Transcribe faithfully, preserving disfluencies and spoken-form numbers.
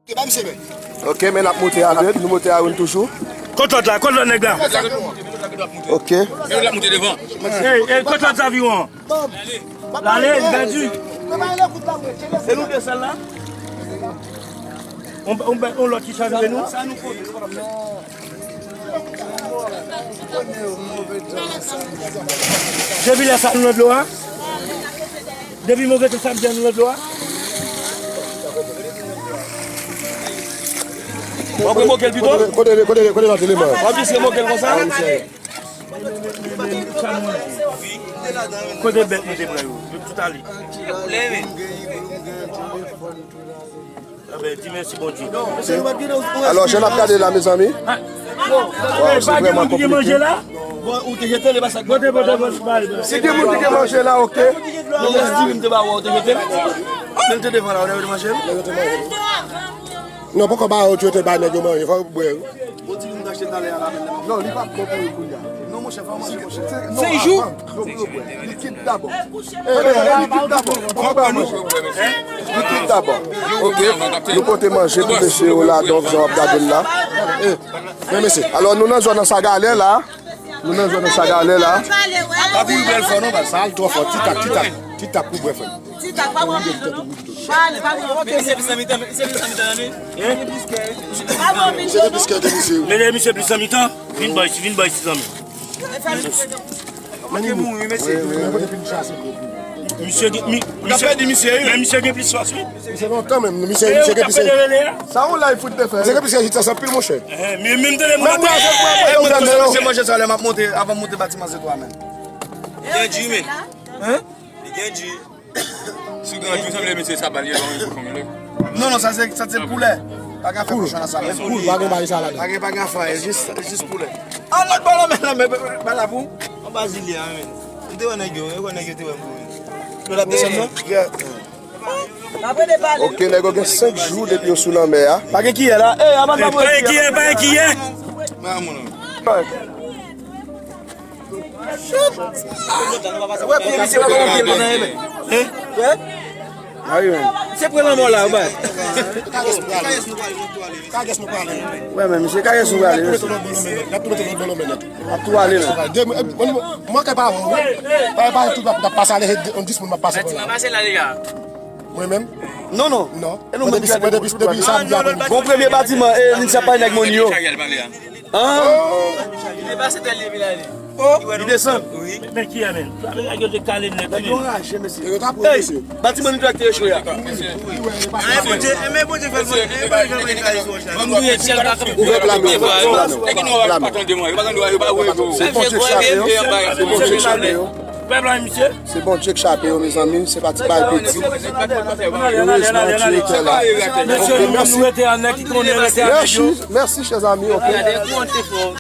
Ok, men n ap monte avè l, nou monte avè l toujou. Kot lòt la, kot lòt nèg la? Ok. Ey, ey, kot lòt zaviwon an? L ale, li pèdi. E nou de sèl la? On, on, on lòt ki chaje nou? Depi lè sa nou nan dlo a? Depi move tan samdi an nou nan dlo a? W ap remoke l pito? Kote, kote, kote, kote lòt eleman? W ap jis remoke l konsa? Kote bèt nou te pran yo? Yo tout ale. Enben, di mèsi Bondye. Alò, jan n ap gade la, mezanmi. Waw, se vrèman konplike. Ou te jete l, e pa sa k... Si gen moun ki gen manje la, ok. Yo rès di m te ba ou, ou te jete l. Men l te devan la, ou te manje l. Non, poko ba yo, yo te bay nèg yo manje, fò yo bwè. Bon, ti vin achte talè a la menm. Non, li pa bon pou yo kounye a. Non, monchè, fò manje, monchè. Sèk jou? Avan, yo pou yo bwè. Likid dabò. Eh, eh, likid dabò. Fò ba manje. Likid dabò. Ok. Nou pote manje pou mesye yo la, donk, jan w ap gade l la. Eh, men mesye, alò, nou nan zòn nan Sagalè la. Nou nan zòn nan Sagalè la. Pa kouri bèl fò, non, baz. Sa al twò fò. Ti tak, ti tak. Ti tak pou bwè, frè m. Ti tak, pa pran pil dlo, non. Pale, pa pran pil dlo. Misye plis nan mitan, misye plis nan mitan, tande. Hein? Pa pran pil dlo, non. Misye plis ke misye. Men misye plis nan mitan. Vin bay, vin bay, ti zanmi. Misye mouri, mesye. Misye gen, mi, misye, men misye gen plis fòs, wi. Misye gen plis fòs, wi. Sa yon live fout te fè. Misye gen plis rezistans anpil, monchè. Men menm tande moun ap... Mwen manje sa lè m ap monte, avan m monte batiman se twa menm. Li gen di, men. Li gen di. Si w gen anjou, sanble mesye sa ba l ye, l pa gen kochon, li. Non, non, sa se, sa se poulè. Pa gen afè kochon nan sa, men. Koul, pa gen bagay sa ladan. Pa gen, pa gen afè, jis, jis poulè. An lòt bò lanmè, lanmè, pa la pou. An Bazilya, men. M te wè nèg yo, yo wè nèg yo te wè m tou, men. Yo t ap desann, non? Ok, nèg yo gen senk jou depi yo sou lanmè a. Pa gen kiyè la. Eh, avan pa gen kiyè, pa gen kiyè. Wè, pye misye pa pran pye l nan men. Hein? Wè? Misye pran lanmò la, ou bay. Kagès nou prale. Wè, men misye kagès nou prale, mesye. N ap tou mete lòt bò nan men nèt. N ap tou ale, men. Mwen kay pa avè w, wi. Pa, pa tout ap pase ale, on dis moun m ap pase. Batiman pase la, lega. Mwen menm? Non, non. Non. E nou menm depi, depi, depi samdi aprèmidi. Bon, premye batiman, e, Linsa pa nèg Moni yo. An? Li pase tèl li vin ale. Oh, li desann. Wi. Men ki a men? Sa vle di yo te kale nèt. Nèg yo raje, mesye. Yo t ap... Hey, mesye. Batiman nou te echwe a. Ay, Bondye, men Bondye fè l, Bondye. Ban m touye syèl pa kanpe. Ouvè pla nou, ouvè pla nou. Nèg yo pa tande mwen, yo pa tande mwen, yo pa wè yo. Se Bondye k chape yo. Se Bondye k chape yo. Pèp la, misye. Se Bondye k chape yo, mezanmi. Se pa ti bagay piti. Erezman, Dye te la. Mesye, nou menm, nou rete a nèg ki konnen rete a nèg yo. Mèsi, mèsi, chè zanmi, ok.